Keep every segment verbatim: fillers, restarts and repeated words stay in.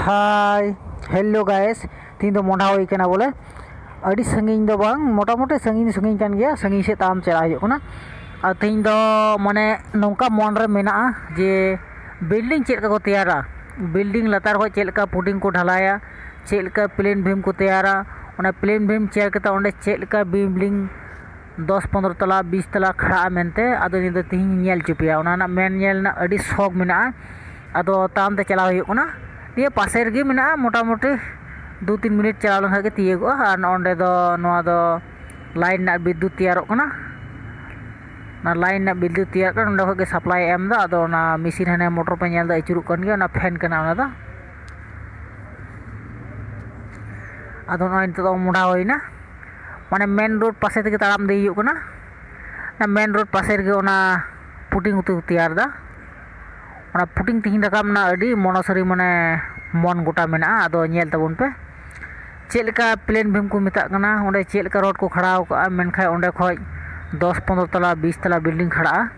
Hi, hello guys. ᱛᱤᱦᱤᱧ ᱫᱚ ᱢᱚᱰᱷᱟ ᱦᱩᱭ ᱠᱟᱱᱟ ᱵᱚᱞᱮ᱾ ᱟᱹᱰᱤ ᱥᱟᱺᱜᱤᱧ ᱫᱚ ᱵᱟᱝ, ᱢᱚᱴᱟᱢᱩᱴᱤ ᱥᱟᱺᱜᱤᱧ ᱥᱟᱺᱜᱤᱧ ᱠᱟᱱ ᱜᱮᱭᱟ, ᱥᱟᱺᱜᱤᱧ ᱥᱮᱫ ᱛᱟᱲᱟᱢ ᱪᱟᱞᱟᱜ ᱦᱩᱭᱩᱜ ᱠᱟᱱᱟ᱾ ᱟᱨ ᱛᱤᱦᱤᱧ ᱫᱚ ᱢᱟᱱᱮ ᱱᱚᱝᱠᱟ ᱢᱚᱱ ᱨᱮ ᱢᱮᱱᱟᱜᱼᱟ ᱡᱮ building ᱪᱮᱫ ᱞᱮᱠᱟ ᱠᱚ ᱛᱮᱭᱟᱨᱟ, building ᱞᱟᱛᱟᱨ ᱠᱷᱚᱱ ᱪᱮᱫ ᱞᱮᱠᱟ footing ᱠᱚ ᱰᱷᱟᱞᱟᱭᱟ, ᱪᱮᱫ ᱞᱮᱠᱟ plain beam ᱠᱚ ᱛᱮᱭᱟᱨᱟ, ᱚᱱᱟ plain beam ᱪᱮᱭᱟᱨ ᱠᱟᱛᱮ ᱚᱸᱰᱮ ᱪᱮᱫ ᱞᱮᱠᱟ building ᱫᱚᱥ ᱯᱚᱱᱨᱚ ᱛᱟᱞᱟ, ᱵᱤᱥ ᱛᱟᱞᱟ ᱠᱷᱟᱲᱟᱜᱼᱟ ᱢᱮᱱᱛᱮ, ᱟᱫᱚ ᱱᱤᱭᱟᱹ ᱫᱚ ᱛᱤᱦᱤᱧ ᱧᱮᱞ ᱦᱚᱪᱚ ᱯᱮᱭᱟ᱾ ᱚᱱᱟ ᱨᱮᱱᱟᱜ ᱢᱮᱱ ᱧᱮᱞ ᱨᱮᱱᱟᱜ ᱟᱹᱰᱤ ᱥᱚᱠ ᱢᱮᱱᱟᱜᱼᱟ᱾ ᱟᱫᱚ ᱛᱟᱲᱟᱢ ᱛᱮ ᱪᱟᱞᱟᱣ ᱦᱩᱭᱩᱜ ᱠᱟᱱᱟ᱾ ᱱᱤᱭᱟᱹ ᱯᱟᱥᱮ ᱨᱮᱜᱮ ᱢᱮᱱᱟᱜᱼᱟ, ᱢᱚᱴᱟᱢᱩᱴᱤ ᱫᱩ ᱛᱤᱱ ᱢᱤᱱᱤᱴ ᱪᱟᱞᱟᱣ ᱞᱮᱱᱠᱷᱟᱱ ᱜᱮ ᱛᱤᱭᱳᱜᱚᱜᱼᱟ᱾ ᱟᱨ ᱱᱚᱜᱼᱚ ᱱᱚᱸᱰᱮ ᱫᱚ, ᱱᱚᱣᱟ ᱫᱚ line ᱨᱮᱱᱟᱜ ᱵᱤᱫᱽᱭᱩᱛ ᱛᱮᱭᱟᱨᱚᱜ ᱠᱟᱱᱟ᱾ ᱚᱱᱟ line ᱨᱮᱱᱟᱜ ᱵᱤᱫᱽᱭᱩᱛ ᱛᱮᱭᱟᱨᱚᱜ ᱠᱟᱱᱟ, ᱱᱚᱸᱰᱮ ᱠᱷᱚᱱ ᱜᱮ supply ᱮ ᱮᱢ ᱮᱫᱟ᱾ ᱟᱫᱚ ᱚᱱᱟ machine ᱦᱟᱱᱮ ᱢᱚᱴᱚᱨ ᱯᱮ ᱧᱮᱞ ᱮᱫᱟ, ᱟᱹᱪᱩᱨᱚᱜ ᱠᱟᱱ ᱜᱮᱭᱟ, ᱚᱱᱟ fan ᱠᱟᱱᱟ ᱚᱱᱟ ᱫᱚ᱾ ᱟᱫᱚ ᱱᱚᱜᱼᱚᱭ ᱱᱤᱛᱚᱜ ᱫᱚ ᱢᱚᱰᱷᱟ ᱦᱩᱭᱱᱟ, ᱢᱟᱱᱮ main road ᱯᱟᱥᱮ ᱛᱮᱜᱮ ᱛᱟᱲᱟᱢ ᱤᱫᱤ ᱦᱩᱭᱩᱜ ᱠᱟᱱᱟ᱾ ᱚᱱᱟ main road ᱯᱟᱥᱮ ᱨᱮᱜᱮ ᱚᱱᱟ footing ᱠᱚ ᱛᱮᱭᱟᱨ ᱮᱫᱟ᱾ ᱚᱱᱟ footing ᱛᱤᱦᱤᱧ ᱨᱟᱠᱟᱵ ᱮᱱᱟ, ᱟᱹᱰᱤ ᱢᱚᱱᱚᱥᱟᱹᱨᱤ, ᱢᱟᱱᱮ ᱢᱚᱱ ᱜᱚᱴᱟ ᱢᱮᱱᱟᱜᱼᱟ᱾ ᱟᱫᱚ ᱧᱮᱞ ᱛᱟᱵᱚᱱ ᱯᱮ ᱪᱮᱫ ᱞᱮᱠᱟ plain beam ᱠᱚ ᱢᱮᱛᱟᱜ ᱠᱟᱱᱟ, ᱚᱸᱰᱮ ᱪᱮᱫ ᱞᱮᱠᱟ rod ᱠᱚ ᱠᱷᱟᱲᱟᱣ ᱠᱟᱜᱼᱟ, ᱢᱮᱱᱠᱷᱟᱱ ᱚᱸᱰᱮ ᱠᱷᱚᱡ ᱫᱚᱥ ᱯᱚᱱᱨᱚ ᱛᱟᱞᱟ, ᱵᱤᱥ ᱛᱟᱞᱟ building ᱠᱷᱟᱲᱟᱜᱼᱟ᱾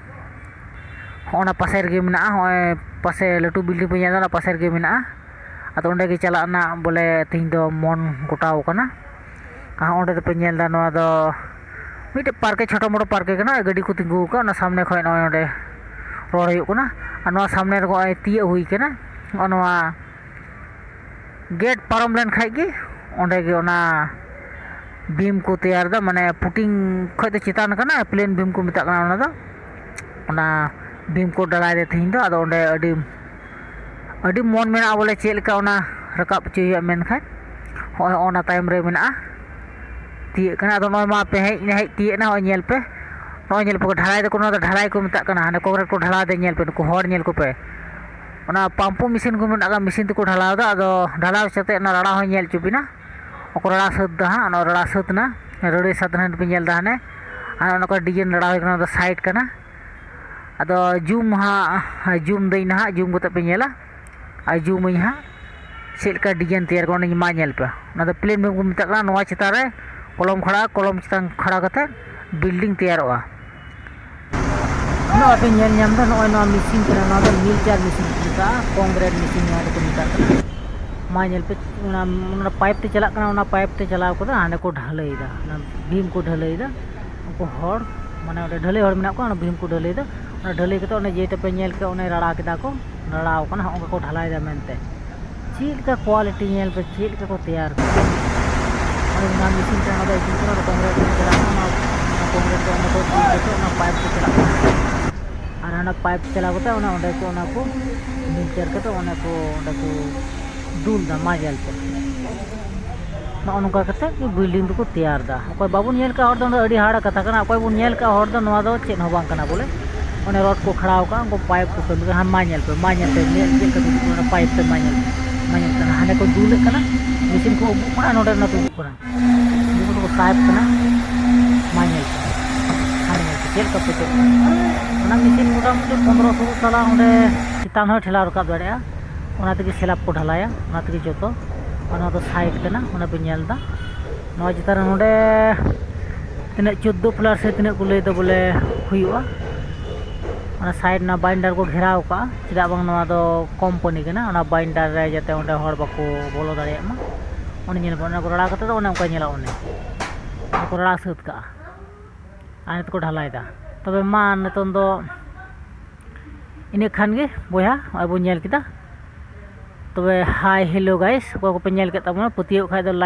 ᱦᱚᱸᱜᱼᱚ ᱱᱟ ᱯᱟᱥᱮ ᱨᱮᱜᱮ ᱢᱮᱱᱟᱜᱼᱟ, ᱦᱚᱸᱜᱼᱚᱭ ᱯᱟᱥᱮ ᱞᱟᱹᱴᱩ building ᱯᱮ ᱧᱮᱞ ᱮᱫᱟ, ᱚᱱᱟ ᱯᱟᱥᱮ ᱨᱮᱜᱮ ᱢᱮᱱᱟᱜᱼᱟ᱾ ᱟᱫᱚ ᱚᱸᱰᱮ ᱜᱮ ᱪᱟᱞᱟᱜ ᱨᱮᱱᱟᱜ ᱵᱚᱞᱮ ᱛᱤᱦᱤᱧ ᱫᱚ ᱢᱚᱱ ᱜᱚᱴᱟᱣ ᱠᱟᱱᱟ᱾ ᱟᱨ ᱚᱸᱰᱮ ᱫᱚᱯᱮ ᱧᱮᱞ ᱮᱫᱟ, ᱱᱚᱣᱟ ᱫᱚ ᱢᱤᱫᱴᱮᱡ park ᱮ, ᱪᱷᱳᱴᱳ ᱢᱳᱴᱳ park ᱮ ᱠᱟᱱᱟ, ᱜᱟᱹᱰᱤ ᱠᱚ ᱛᱤᱸᱜᱩ ᱟᱠᱟᱫ, ᱚᱱᱟ ᱥᱟᱢᱱᱮ ᱠᱷᱚᱱ ᱱᱚᱜᱼᱚᱭ ᱱᱚᱸᱰᱮ ᱨᱚᱲ ᱦᱩᱭᱩᱜ ᱠᱟᱱᱟ᱾ ᱟᱨ ᱱᱚᱣᱟ ᱥᱟᱢᱱᱮ ᱨᱮ ᱱᱚᱜᱼᱚᱭ ᱛᱤᱭᱟᱹᱜ ᱦᱩᱭ ᱠᱟᱱᱟ, ᱱᱚᱜᱼᱚ ᱱᱚᱣᱟ gate ᱯᱟᱨᱚᱢ ᱞᱮᱱ ᱠᱷᱟᱡ ᱜᱮ ᱚᱸᱰᱮ ᱜᱮ ᱚᱱᱟ beam ᱠᱚ ᱛᱮᱭᱟᱨ ᱮᱫᱟ, ᱢᱟᱱᱮ footing ᱠᱷᱚᱡ ᱫᱚ ᱪᱮᱛᱟᱱ ᱠᱟᱱᱟ, plain beam ᱠᱚ ᱢᱮᱛᱟᱜ ᱠᱟᱱᱟ ᱚᱱᱟ ᱫᱚ᱾ ᱚᱱᱟ beam ᱠᱚ ᱰᱷᱟᱞᱟᱭ ᱫᱟ ᱛᱮᱦᱮᱧ ᱫᱚ᱾ ᱟᱫᱚ ᱚᱸᱰᱮ ᱟᱹᱰᱤ, ᱟᱹᱰᱤ ᱢᱚᱱ ᱢᱮᱱᱟᱜᱼᱟ ᱵᱚᱞᱮ ᱪᱮᱫ ᱞᱮᱠᱟ ᱚᱱᱟ ᱨᱟᱠᱟᱵ ᱦᱚᱪᱚᱭ ᱦᱩᱭᱩᱜᱼᱟ, ᱢᱮᱱᱠᱷᱟᱱ ᱦᱚᱸᱜᱼᱚᱭ ᱚᱱᱟ ᱛᱟᱭᱚᱢ ᱨᱮ ᱢᱮᱱᱟᱜᱼᱟ, ᱛᱤᱭᱟᱹᱜ ᱠᱟᱱᱟ᱾ ᱟᱫᱚ ᱱᱚᱜᱼᱚᱭ ᱢᱟ ᱯᱮ ᱦᱮᱡ, ᱦᱮᱡ ᱛᱤᱭᱟᱹᱜ ᱮᱱᱟ, ᱱᱚᱜᱼᱚᱭ ᱧᱮᱞ ᱯᱮ, ᱱᱚᱜᱼᱚᱭ ᱧᱮᱞ ᱯᱮ, ᱰᱷᱟᱞᱟᱭ ᱫᱟᱠᱚ, ᱱᱚᱣᱟ ᱫᱚ ᱰᱷᱟᱞᱟᱭ ᱠᱚ ᱢᱮᱛᱟᱜ ᱠᱟᱱᱟ, ᱦᱟᱱᱮ concrete ᱠᱚ ᱰᱷᱟᱞᱟᱣ ᱫᱟ, ᱧᱮᱞ ᱯᱮ, ᱱᱩᱠᱩ ᱦᱚᱲ ᱧᱮᱞ ᱠᱚᱯᱮ, ᱚᱱᱟ pump machine ᱠᱚ ᱢᱮᱱᱟᱜ ᱠᱟᱜᱼᱟ, machine ᱛᱮᱠᱚ ᱰᱷᱟᱞᱟᱣ ᱫᱟ᱾ ᱟᱫᱚ ᱰᱷᱟᱞᱟᱣ ᱠᱟᱛᱮ ᱚᱱᱟ ᱨᱟᱲᱟ ᱦᱚᱸ ᱧᱮᱞ ᱦᱚᱪᱚ ᱵᱤᱱᱟ, ᱚᱠᱚ ᱨᱟᱲᱟ ᱥᱟᱹᱛ ᱫᱟ ᱦᱟᱸᱜ, ᱚᱱᱟ ᱨᱟᱲᱟ ᱥᱟᱹᱛ ᱮᱱᱟ, ᱨᱟᱹᱲᱤ ᱥᱟᱹᱛ ᱮᱱᱟ, ᱯᱮ ᱧᱮᱞ ᱫᱟ ᱦᱟᱱᱮ, ᱟᱨ ᱚᱱᱟ ᱠᱚ design ᱨᱟᱲᱟ ᱦᱩᱭ ᱠᱟᱱᱟ, ᱚᱱᱟ ᱫᱚ side ᱠᱟᱱᱟ᱾ ᱟᱫᱚ zoom ᱦᱟᱸᱜ, zoom ᱫᱟᱹᱧ ᱱᱟᱦᱟᱜ, zoom ᱠᱟᱛᱮ ᱯᱮ ᱧᱮᱞᱟ, ᱟᱨ zoom ᱟᱹᱧ ᱦᱟᱸᱜ ᱪᱮᱫ ᱞᱮᱠᱟ design ᱛᱮᱭᱟᱨ ᱠᱟᱱᱟ, ᱚᱱᱟᱧ ᱢᱟ ᱧᱮᱞ ᱯᱮ᱾ ᱚᱱᱟ ᱫᱚ plain beam ᱠᱚ ᱢᱮᱛᱟᱜ ᱠᱟᱱᱟ᱾ ᱱᱚᱣᱟ ᱪᱮᱛᱟᱱ ᱨᱮ column ᱠᱷᱟᱲᱟ, column ᱪᱮᱛᱟᱱ ᱠᱷᱟᱲᱟ ᱠᱟᱛᱮ building ᱛᱮᱭᱟᱨᱚᱜᱼᱟ᱾ ᱱᱚᱜᱼᱚᱭ ᱯᱮ ᱧᱮᱞ ᱧᱟᱢ ᱮᱫᱟ, ᱱᱚᱜᱼᱚᱭ ᱱᱚᱣᱟ machine ᱠᱟᱱᱟ, ᱱᱚᱣᱟ ᱫᱚ milker machine ᱠᱚ ᱢᱮᱛᱟᱜᱼᱟ, concrete machine ᱱᱚᱣᱟ ᱫᱚᱠᱚ ᱢᱮᱛᱟᱜ ᱠᱟᱱᱟ᱾ ᱢᱟ ᱧᱮᱞ ᱯᱮ, ᱚᱱᱟ ᱚᱱᱟ ᱯᱟᱭᱤᱯ ᱛᱮ ᱪᱟᱞᱟᱜ ᱠᱟᱱᱟ, ᱚᱱᱟ ᱯᱟᱭᱤᱯ ᱛᱮ ᱪᱟᱞᱟᱣ ᱠᱟᱛᱮ ᱦᱟᱸᱰᱮ ᱠᱚ ᱰᱷᱟᱹᱞᱟᱹᱭᱮᱫᱟ, ᱚᱱᱟ ᱵᱷᱤᱢ ᱠᱚ ᱰᱷᱟᱹᱞᱟᱹᱭᱮᱫᱟ᱾ ᱩᱱᱠᱩ ᱦᱚᱲ, ᱢᱟᱱᱮ ᱚᱸᱰᱮ ᱰᱷᱟᱹᱞᱟᱹᱭ ᱦᱚᱲ ᱢᱮᱱᱟᱜ ᱠᱚᱣᱟ, ᱚᱱᱟ ᱵᱷᱤᱢ ᱠᱚ ᱰᱷᱟᱹᱞᱟᱹᱭᱮᱫᱟ᱾ ᱚᱱᱟ ᱰᱷᱟᱹᱞᱟᱹᱭ ᱠᱟᱛᱮ ᱚᱱᱮ ᱡᱮᱴᱟ ᱯᱮ ᱧᱮᱞ ᱠᱮᱫ, ᱚᱱᱮ ᱨᱟᱲᱟ ᱠᱮᱫᱟ ᱠᱚ, ᱨᱟᱲᱟᱣ ᱠᱟᱱᱟ, ᱦᱚᱸᱜᱼᱚ ᱱᱚᱝᱠᱟ ᱠᱚ ᱰᱷᱟᱞᱟᱭᱮᱫᱟ ᱢᱮᱱᱛᱮ᱾ ᱪᱮᱫ ᱞᱮᱠᱟ ᱠᱳᱣᱟᱞᱤᱴᱤ ᱧᱮᱞ ᱯᱮ, ᱪᱮᱫ ᱞᱮᱠᱟ ᱠᱚ ᱛᱮᱭᱟᱨ ᱠᱟᱫᱟ᱾ ᱚᱱᱟ ᱢᱮᱥᱤᱱ ᱛᱮ ᱚᱱᱟ ᱫᱚ ᱤᱥᱤᱱ ᱠᱟᱱᱟ, ᱚᱱᱟ ᱠᱚᱝᱠᱨᱤᱴ ᱪᱟᱞᱟᱜ ᱠᱟᱱᱟ, ᱚᱱᱟ ᱠᱚᱝᱠᱨᱤᱴ ᱫᱚ ᱚᱸᱰᱮ ᱠᱷᱚᱡ ᱫᱩᱞ ᱠᱟᱛᱮ ᱚᱱᱟ ᱯᱟᱭᱤᱯ ᱠᱚ ᱪᱟᱞᱟᱜ ᱠᱟᱱᱟ᱾ ᱟᱨ ᱦᱟᱱᱟ ᱯᱟᱭᱤᱯ ᱪᱟᱞᱟᱣ ᱠᱟᱛᱮ ᱚᱱᱟ ᱚᱸᱰᱮ ᱠᱚ, ᱚᱱᱟ ᱠᱚ ᱢᱤᱠᱥᱪᱟᱨ ᱠᱟᱛᱮ ᱚᱱᱟ ᱠᱚ ᱚᱸᱰᱮ ᱠᱚ ᱫᱩᱞ ᱫᱟ ᱢᱟ ᱧᱮᱞ ᱯᱮ᱾ ᱱᱚᱜᱼᱚ ᱱᱚᱝᱠᱟ ᱠᱟᱛᱮ ᱜᱮ ᱵᱤᱞᱰᱤᱝ ᱫᱚᱠᱚ ᱛᱮᱭᱟᱨ ᱫᱟ᱾ ᱚᱠᱚᱭ ᱵᱟᱵᱚᱱ ᱧᱮᱞ ᱠᱟᱜ ᱦᱚᱲ ᱫᱚ ᱚᱸᱰᱮ ᱟᱹᱰᱤ ᱦᱟᱦᱟᱲᱟ ᱠᱟᱛᱷᱟ ᱠᱟᱱᱟ, ᱚᱠᱚᱭ ᱵᱚᱱ ᱧᱮᱞ ᱠᱟᱜ ᱦᱚᱲ ᱫᱚ ᱱᱚᱣᱟ ᱫᱚ ᱪᱮᱫ ᱦᱚᱸ ᱵᱟᱝ ᱠᱟᱱᱟ ᱵᱚᱞᱮ᱾ ᱚᱱᱮ ᱨᱚᱰ ᱠᱚ ᱠᱷᱟᱲᱟᱣ ᱠᱟᱜᱼᱟ, ᱩᱱᱠᱩ ᱯᱟᱭᱤᱯ ᱠᱚ ᱠᱟᱹᱢᱤ ᱠᱟᱱᱟ᱾ ᱦᱟᱱ ᱢᱟ ᱧᱮᱞ ᱯᱮ, ᱢᱟ ᱧᱮᱞ ᱯᱮ, ᱧᱮᱞ ᱪᱮᱫ ᱞᱮᱠᱟ ᱛᱩᱫᱩᱜ ᱠᱟᱱᱟ ᱯᱟᱭᱤᱯ ᱛᱮ, ᱢᱟ ᱧᱮᱞ ᱯᱮ, ᱢᱟ ᱧᱮᱞ ᱯᱮ, ᱦᱟᱸᱰᱮ ᱠᱚ ᱫᱩᱞᱮᱫ ᱠᱟᱱᱟ, ᱢᱮᱥᱤᱱ ᱠᱚ ᱩᱵᱩᱜ ᱠᱟᱱᱟ, ᱱᱚᱰᱮ ᱚᱱᱟ ᱛᱩᱫᱩᱜ ᱠᱟᱱᱟ᱾ ᱩᱱᱠᱩ ᱫᱚᱠᱚ ᱥᱟᱭᱮᱯ ᱠᱟᱱᱟ, ᱢᱟ ᱧᱮᱞ ᱯᱮ, ᱦᱟᱱᱮ ᱧᱮᱞ ᱯᱮ ᱪᱮᱫ ᱞᱮᱠᱟ ᱯᱚᱪᱚᱜ ᱠᱟᱱᱟ᱾ ᱚᱱᱟ ᱢᱮᱥᱤᱱ ᱢᱚᱴᱟᱢᱩᱴᱤ ᱯᱚᱱᱨᱚ ᱥᱳᱞᱳ ᱛᱟᱞᱟ ᱚᱸᱰᱮ ᱪᱮᱛᱟᱱ ᱦᱚᱸᱭ ᱴᱷᱮᱞᱟᱣ ᱨᱟᱠᱟᱵ ᱫᱟᱲᱮᱭᱟᱜᱼᱟ᱾ ᱚᱱᱟ ᱛᱮᱜᱮ ᱥᱞᱮᱵ ᱠᱚ ᱰᱷᱟᱞᱟᱭᱟ, ᱚᱱᱟ ᱛᱮᱜᱮ ᱡᱚᱛᱚ᱾ ᱟᱨ ᱱᱚᱣᱟ ᱫᱚ ᱥᱟᱭᱤᱰ ᱠᱟᱱᱟ, ᱚᱱᱟ ᱯᱮ ᱧᱮᱞ ᱮᱫᱟ᱾ ᱱᱚᱣᱟ ᱪᱮᱛᱟᱱ ᱨᱮ ᱱᱚᱰᱮ ᱛᱤᱱᱟᱹᱜ ᱪᱳᱫᱽᱫᱳ ᱯᱷᱞᱳᱨ ᱥᱮ ᱛᱤᱱᱟᱹᱜ ᱠᱚ ᱞᱟᱹᱭ ᱮᱫᱟ ᱵᱚᱞᱮ ᱦᱩᱭᱩᱜᱼᱟ᱾ ᱚᱱᱟ ᱥᱟᱭᱤᱰ ᱨᱮᱱᱟᱜ ᱵᱟᱭᱤᱱᱰᱟᱨ ᱠᱚ ᱜᱷᱮᱨᱟᱣ ᱠᱟᱜᱼᱟ, ᱪᱮᱫᱟᱜ ᱵᱟᱝ ᱱᱚᱣᱟ ᱫᱚ ᱠᱳᱢᱯᱟᱱᱤ ᱠᱟᱱᱟ, ᱚᱱᱟ ᱵᱟᱭᱤᱱᱰᱟᱨ ᱨᱮ ᱡᱟᱛᱮ ᱚᱸᱰᱮ ᱦᱚᱲ ᱵᱟᱠᱚ ᱵᱚᱞᱚ ᱫᱟᱲᱮᱭᱟᱜ ᱢᱟ᱾ ᱚᱱᱮ ᱧᱮᱞ ᱯᱮ, ᱚᱱᱟ ᱠᱚ ᱨᱟᱲᱟ ᱠᱟᱛᱮ ᱫᱚ ᱚᱱᱮ ᱚᱱᱠᱟ ᱧᱮᱞᱚᱜᱼᱟ, ᱚᱱᱮ ᱚᱱᱟ ᱠᱚ ᱨᱟᱲᱟ ᱥᱟᱹᱛ ᱠᱟᱜᱼᱟ᱾ ᱟᱨ ᱱᱤᱛᱚᱜ ᱠᱚ ᱰᱷᱟᱞᱟᱭᱮᱫᱟ᱾ ᱛᱚᱵᱮ ᱢᱟ ᱱᱤᱛᱚᱝ ᱫᱚ ᱤᱱᱟᱹ ᱠᱷᱟᱱ ᱜᱮ ᱵᱚᱭᱦᱟ, ᱱᱚᱜᱼᱚᱭ ᱵᱚᱱ ᱧᱮᱞ ᱠᱮᱫᱟ᱾ ᱛᱚᱵᱮ hi hello guys, ᱚᱠᱚᱭ ᱠᱚᱯᱮ ᱧᱮᱞ ᱠᱮᱫ ᱛᱟᱵᱚᱱᱟ, ᱯᱟᱹᱛᱭᱟᱹᱣ ᱠᱷᱟᱡ ᱫᱚ like